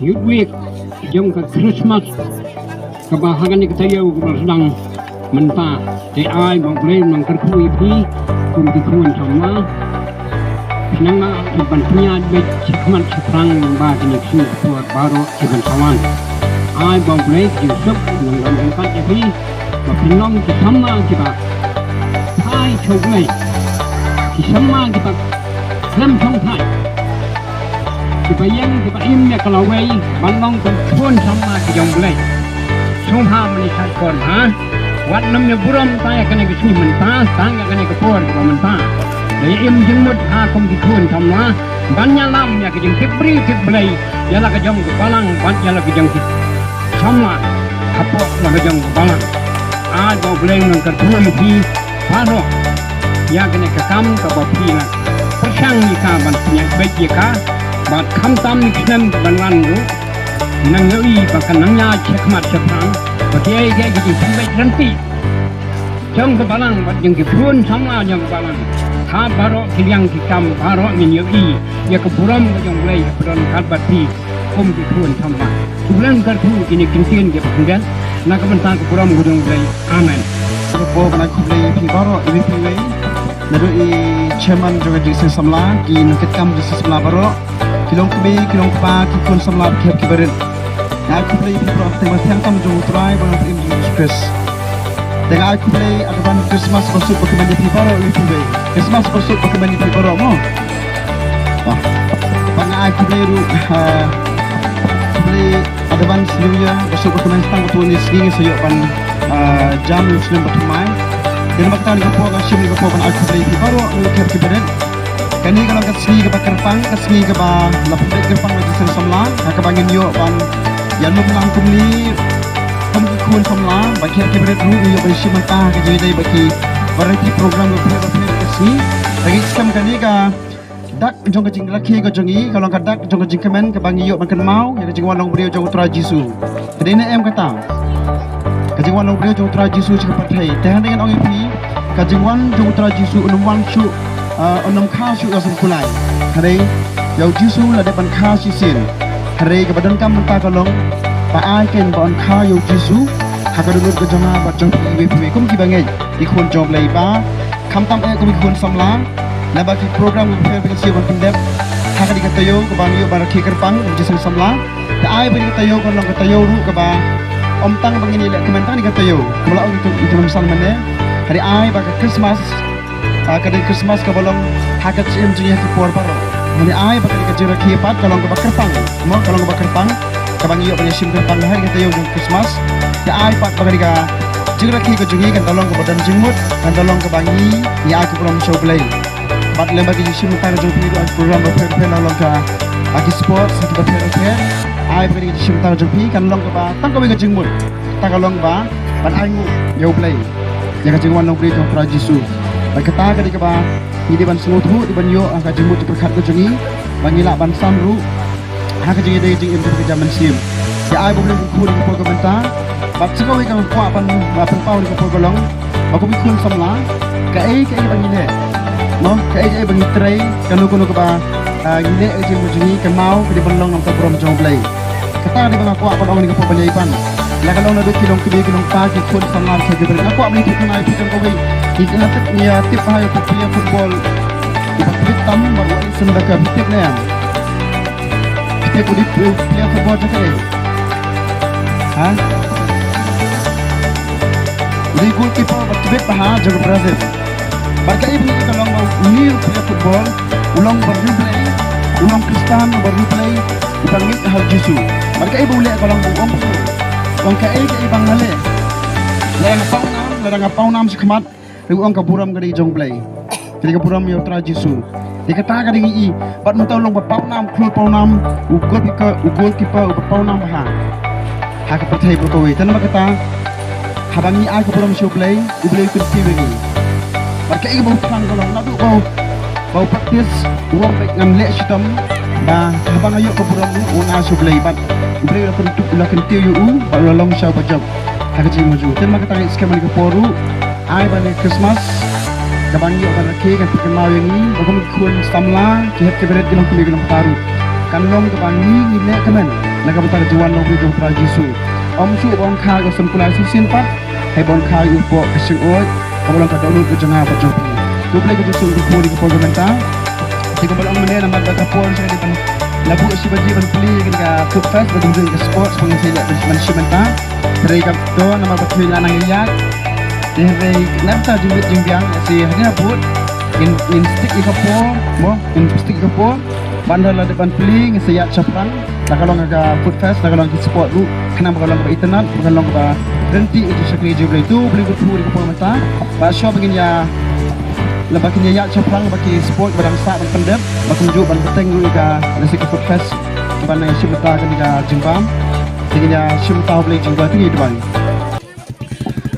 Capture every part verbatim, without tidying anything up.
Youth Week jong ka Christmas kaba ha kane ka taïew kaba sdang mynta. Te ai ba U Blei un nang kyrkhu ïa phi kum ki khun samla. Khnang ba phin ïa beit shakhmat shaphrang lyngba kine ki sngi ki por baroh kiban sa wan. Ai ba U Blei ki jingsuk un nang ryngkat ïa phi ba phin long ki samla kiba phai sha U Blei, ki samla kiba khlem shongthait, kiba ïeng kiba im ïa ka lawei ban long ki khun samla ki jong U Blei. Sngewbha mynne shakhmat ha, wat nym ïa burom tang ïa kane ka sngi mynta, tang ïa kane ka por kaba mynta. Da ïa im jingmut ha kum ki khun samla ban ïalam ïa ka jingtip bri tip Blei ïa la ka jong ka balang bad ïa la ka jong ki samla hapoh la ka jong ka balang. Ai ba U Blei un nang kyrkhu ïa phi baroh ïa kane ka kam kaba phi la pyrshang ïa ka ban pynïaid beit ïa ka, bad khamtam ïa ki snem kiban wan ruh nang ïohi ba kan nang ïaid shakhmat shaphrang ba kiei kiei ki jingpynbeit ryntih jong ka balang bad jong ki khun samla jong ka balang. Ha baroh ki liang ki kam baroh ngin ïohi ïa ka burom ka jong U Blei hapdeng kat bad phi kum ki khun samla. U Blei un kyrkhu ïa kine ki ktien kiba khyndiat na ka bynta ka burom ka jong U Blei. Amen. Ka por ban ai khublei ïa phi baroh, ïa phi wei, naduh i chairman jong ka Jingseng Samla, ki nongkitkam Jingseng Samla baroh, ki long kmie, ki long kpa, ki khun samla ba khep kiba rit. Nga ai khublei ïa phi baroh ha ka kyrteng ba thiang tam jong U Trai bad U Nongpynim jong ngi Jisu Khrist. Te nga ai khublei advance Christmas basuk bakmen ïa phi baroh, ïa phi wei. Christmas basuk bakmen ïa phi baroh mo. Bad nga ai khublei ruh, ah, khublei advance New Year basuk bakmen, tang ba tang une u sngi ngin sa ïoh ban, ah, jam ïa u snem bathymmai. Te namar kata kane ka por nga shim ïa kane ka por ban ai khublei ïa phi baroh, ïa phi kiba rit. Kane ka long ka sngi kaba kyrpang, ka sngi kaba la pynbeit kyrpang na ka Jingseng Samla, ha kaba ngin ïoh ban ïalum lang kumne kum ki khun samla, ba ki, ki briew ruh ïoh ban shim bynta ha ka jingïadei bad ki variety program bapher bapher ha ka sngi. Te ngi skhem kane ka dak jong ka jingrakhe ka jong ngi ka long ka dak jong ka jingkmen kaba ngi ïoh ban kynmaw ïa ka jingwan long briew jong U Trai Jisu. Ka dei ne em kata? Ka jingwan long briew jong U Trai Jisu sha ka pyrthei. Te hynrei ngan ong ïa phi, ka jingwan jong U Trai Jisu un ym wan shuh, ah, un ym kha shuh ïa ka seng kulai. Hynrei ïa U Jisu la dep ban kha shisien. Hynrei kaba donkam mynta ka long ba ai keiñ ba yn kha ïa U Jisu ha ka dohnud ka jong nga bad jong phi iwei pa iwei kum kiba ngeit ki khun jong U Blei ba khamtam eh kum ki khun samla, naba ki program kiba pher ba ngin sa ïoh ban pyndep ha kane ka taïew kaba ngi ïoh ban rakhe kyrpang kum ki Jingseng Samla. Te ai ba kane ka taïew kan long ka taïew ruh kaba ym tang ba ngin ïaleh kmen tang kane ka taïew, kumba la ong ïa u Khynnah San mynne. Hynrei ai ba ka Christmas, ah, ka dei Christmas kaba long ha ka jingim jong ngi ha ki por baroh. Hynrei ai ba kane ka jingrakhe pat ka long kaba kyrpang, mo, ka long kaba kyrpang kaba ngi ïoh ban ïashim kyrpang ha kane ka taïew jong Christmas. Te ai pat ba kane ka jingrakhe ka jong ngi kan da long kaba don jingmut, kan da long kaba ngi, ngi ai ka burom sha U Blei. Bad lem bad ka jingshim bynta ka jong phi ruh ha ki program bapher bapher, la long ka, ha ki sports kiba pher bapher. Ai ba ka jingshim bynta ka jong phi kan long kaba tang kawei ka jingmut, kata ka long ba ban ainguh ïa U Blei ïa ka jingwan long briew jong U Trai Jisu. Bad kata ka dei kaba ngi dei ban sngewthuh, dei ban ïoh ha ka jingmut jingpyrkhat ka jong ngi, ba ngi lah ban san ruh ha ka jingïadei jingim jong ka jam mynsiem. Te ai ba U Blei un kyrkhu ïa ka por ka mynta. Bad sa kawei ka kwah ban, ba pynpaw ïa ka por ka long ba kum ki khun samla, kaei kaei ba ngi leh, mo, kaei kaei ba ngi trei, kano kano kaba, ah, ngi leh ha ka jingim jong ngi, kynmaw ka dei ban long na ka bynta burom jong U Blei. Kata ka dei ba nga kwah ban ong ïa ka por ban ïai pan. La ka long naduh ki long kmie ki long kpa, ki khun samla, ki khun briew, nga kwah ban ïathuh kane ïa phi tang kawei. Ngi, nga tip, ngi, ah, tip bha ïa u player football uba tbit tam bad u Alisson Becker, phi tip ne em? Phi tip u dei u player football jong kaei? Ha? U dei goalkeeper ba tbit bha jong ka Brazil. Bad kaei ba ngi ka long ba une u player football u long ba riewblei, u long Khristan ba riewblei, uba ngeit ha u Jisu. Bad kaei ba u leh ka long ba u ong, u ong kaei kaei ba nga leh, lada nga paw nam, lada nga paw nam shakhmat, u ong ka burom ka dei jong U Blei. Ka dei ka burom ïa U Trai Jisu. Te kata ka dei ngi i. Bad mynta u long ba paw nam, khlur paw nam, u goalkeeper, u goalkeeper uba paw nam bha ha ka pyrthei baroh kawei. Te namar kata, haba ngi ai ka burom sha U Blei, U Blei u kyntiew ïa ngi. Bad kaei kaba u thrang ka long naduh ba u, ba u practice, u ong beit ngam leh shitom, ba haba nga ïoh ka burom ruh un ai sha U Blei. Bad U Blei u la kyntiew, u la kyntiew ïa u bad u la long sha u ba jop ha ka jingim jong u. Te namar kata ngi skhem ha kane ka por ruh, ai ba kane ka Christmas kaba ngi ïoh ban rakhe kan pynkynmaw ïa ngi ba kum ki khun samla, ki hep ki barit, ki long kmie ki long kpa ruh, kan long kaba ngi, ngi leh kmen Na ka bynta ka jingwan long U Trai Jisu. Ym shuh ban kha ïa ka symbolisation pat, hei ban kha ïa u poh ka shyngoid, kaba long ka dohnud ka jong nga bad jong phi. To U Blei ka jingsuk u kyrkhu ïa ka por ba mynta. Te kumba la ong mynne namar ba ka por sha ka dei ban la buh shi baje ban plie ïa ka Food Fest ba kumjuh ïa ka sports ba ngin sa ïa leh ban shim mynta. Hynrei ka don namar ba phi la nang ïaid. Te hynrei na ka bynta jingwit jingbiang, lehse hadien habud ngin, ngin stick ïa ka por, mo, ngin stick ïa ka por. Ban da la dep ban plie ngin sa ïaid shaphrang. La ka long ka Food Fest, la ka long ki sport ruh, khnang ba ka long kaba itynnad, ba ka long kaba ryntih ïa ki shakri jong U Blei. To U Blei u kyrkhu ïa ka por mynta. Ba shuwa ba ngin ïa, la ba kin ïa ïaid shaphrang ba ki sport ba dang sah ban pyndep, ba kumjuh ban bteng ruh ïa ka, lehse ka Food Fest. Ban ïa shim bynta kane ka jingbam. Te ngin ïa shim bynta, U Blei jingduwai, te ngin ïa duwai.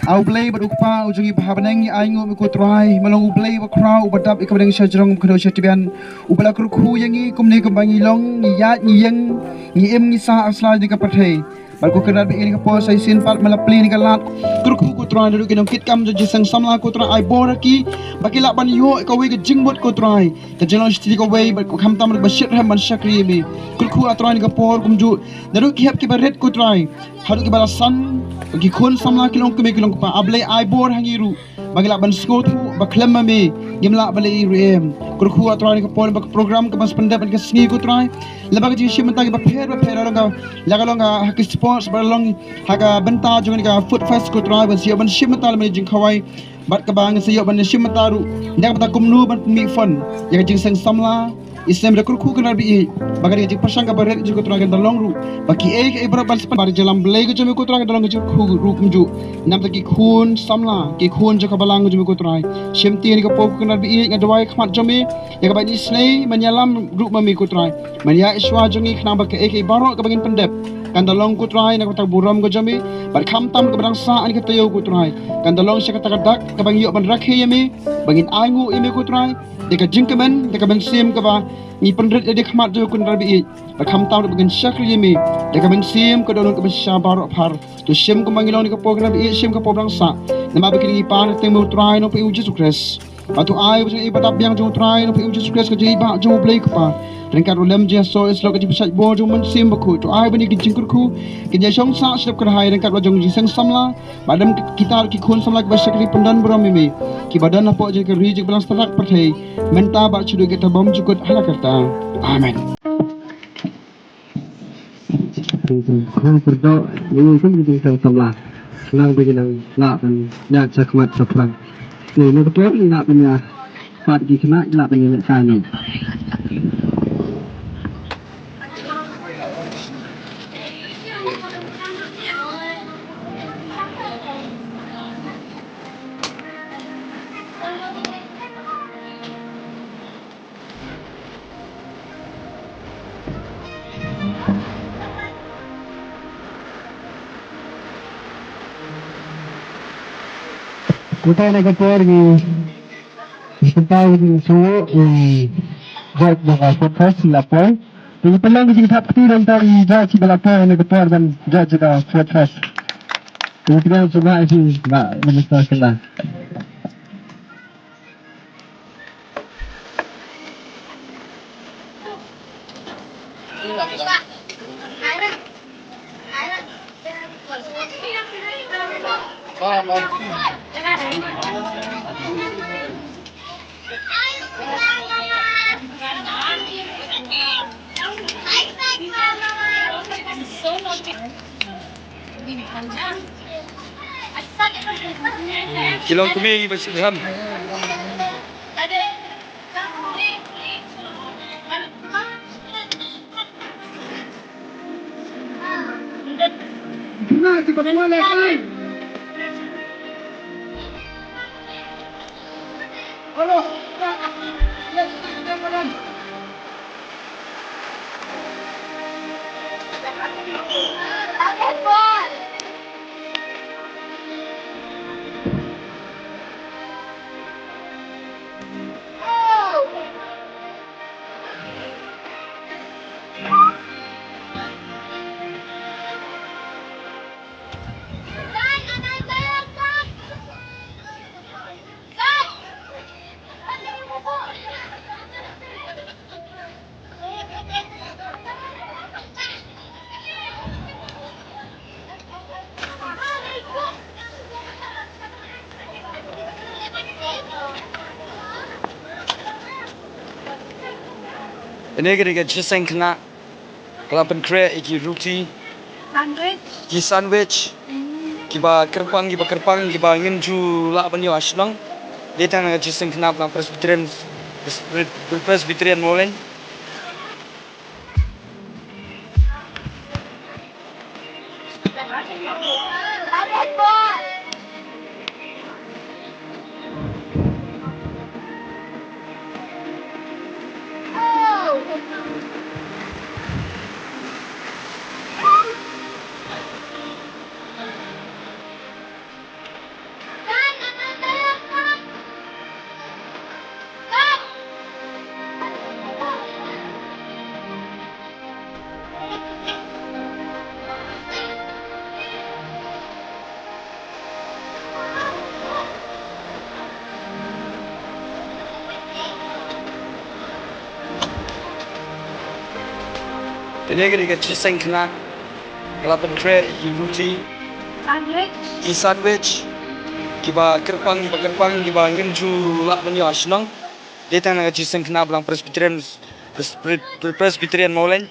A U Blei bad U Kpa u jong ngi ba ha bneng, ngi ainguh ïa me ko Trai, me long U Blei uba khraw, uba dap ïa ka bneng sha jrong, uba khyndew sha tbian, uba la kyrkhu ïa ngi kumne kumba ngi long, ngi ïaid, ngi ïeng, ngi im, ngi sah ha sla jong ka pyrthei. Bad ko Kynrad ba ïeit, ha kane ka por sa shisien pat me la plie ïa kane ka lad kyrkhu ko Trai, naduh ki nongkitkam jong ka jingseng samla ko Trai, ai bor ha ki ba ki lah ban ïoh ïa kawei ka jingmut ko Trai, ka jinglong shisha kawei, bad ko khamtam ruh ba shitrhem ban shakri ïa me. Kyrkhu A Trai ïa kane ka por kumjuh, naduh ki hep kiba rit ko Trai, haduh kiba la san, ki khun samla, ki longkmie ki longkpa, A Blei ai bor ha ngi ruh ba ngi lah ban sngewthuh ba khlem ma me ngim lah ban leh ei ruh em. Kyrkhu A Trai ïa kane ka por, ba ka program kaba sa pyndep ha kane ka sngi ko Trai, lyngba ka jingshim bynta kiba pher ba pher, la ka long ka, la ka long ka ha ki sports, bad long ha ka bynta jong kane ka Food Fest ko Trai, ban sa ïoh ban shim bynta lem bad jingkhawai. Bad kaba ngin sa ïoh ban shim bynta ruh na ka bynta kumno ban pynmih fund ïa ka jingseng samla. Isnem da kyrkhu Kynrad ba ïeit, ba ka dei ka jingpyrshang kaba rit jong ko Trai, kan da long ruh ba kiei kiei baroh ban sa pynbha ïa ka jingïalam Blei ka jong me ko Trai, kan da long ka jingkyrkhu ruh kumjuh. Namar ki khun samla, ki khun jong ka balang ka jong me ko Trai, shim ïa kane ka por ko Kynrad ba ïeit, nga duwai ha khmat jong me, ïa kaba ngi isynei, men ïalam ruh ma me ko Trai, men ïaid shuwa jong ngi, khnang ba kiei kiei baroh kaba ngin pyndep kan da long ko Trai na ka bynta ka burom ka jong me, bad khamtam kaba dang sah ha kane ka taïew ko Trai, kan da long sha kata ka dak kaba ngi ïoh ban rakhe ïa me, ba ngin ainguh ïa me ko Trai. Ïa ka jingkmen, ïa ka mynsiem kaba ngi pynrit ïa ka khmat jong ko Kynrad ba ïeit, bad khamtam ruh ba ngin shakri ïa me ïa ka mynsiem ka dohnud kaba shisha baroh phar. To shim kumba ngi long ha kane ka por ko Kynrad ba ïeit, shim ka por ba dang sah. Namar ba kine ngi pan ha ka kyrteng jong U Trai Nongpynim U Jisu Khrist. Bad to ai ba ka jingïeit ba dap biang jong U Trai Nongpynim U Jisu Khrist, ka jingïeit ba jong U Blei U Kpa, ryngkat ruh lem jong U Jisu, ïa ka jingpynshlur jong U Mynsiem Bakhuid. To ai ba kine ki jingkyrkhu kin ïa shong sah sha dep kyrhai ryngkat bad ka jong ka jingseng samla, bad lem kita ki khun samla kiba shakri pyndon burom ïa me, kiba don hapoh jong ka ri jong ka balang sha ka pyrthei, mynta bad shaduh katta bymjukut hala karta. Amen. Kyrdoh ïa ngi kum ki jingseng samla, khnang ba ngin nang lah ban ïaid sha khmat shaphrang. Te na ka por ngi lah ban ïa pat ki khynnah, ki lah ban ïa lehkai noh. Mynta na ka por ngi, ngi pynpaw ïa ki shuh, ïa ki judge jong ka Food Fest kiba la poi. Te ngi pynlong ka jingthap kti na ka bynta ki judge kiba la poi na ka por ban judge ka Food Fest. Te ngi pynlong shuh ba ïa ki, Bah Minister Shylla. Ki long kmie kiba shah ram. Kane ka dei ka jingïaseng khynnah ka la pynkhreh ïa ki ruti, ki sandwich kiba kyrpang, kiba kyrpang, kiba ngim ju lah ban ïoh ha shnong. Dei tang na ka jingïaseng khynnah Balang Presbyterian, Presbyterian Mawlein. Kane ka dei ka jingïaseng khynnah ka la pynkhreh ïa ki ruti, ki sandwich kiba kyrpang, kiba kyrpang, kiba ngim ju lah ban ïoh ha shnong. Dei tang na ka jingïaseng khynnah Balang Presbyterian, Presbyterian Mawlein.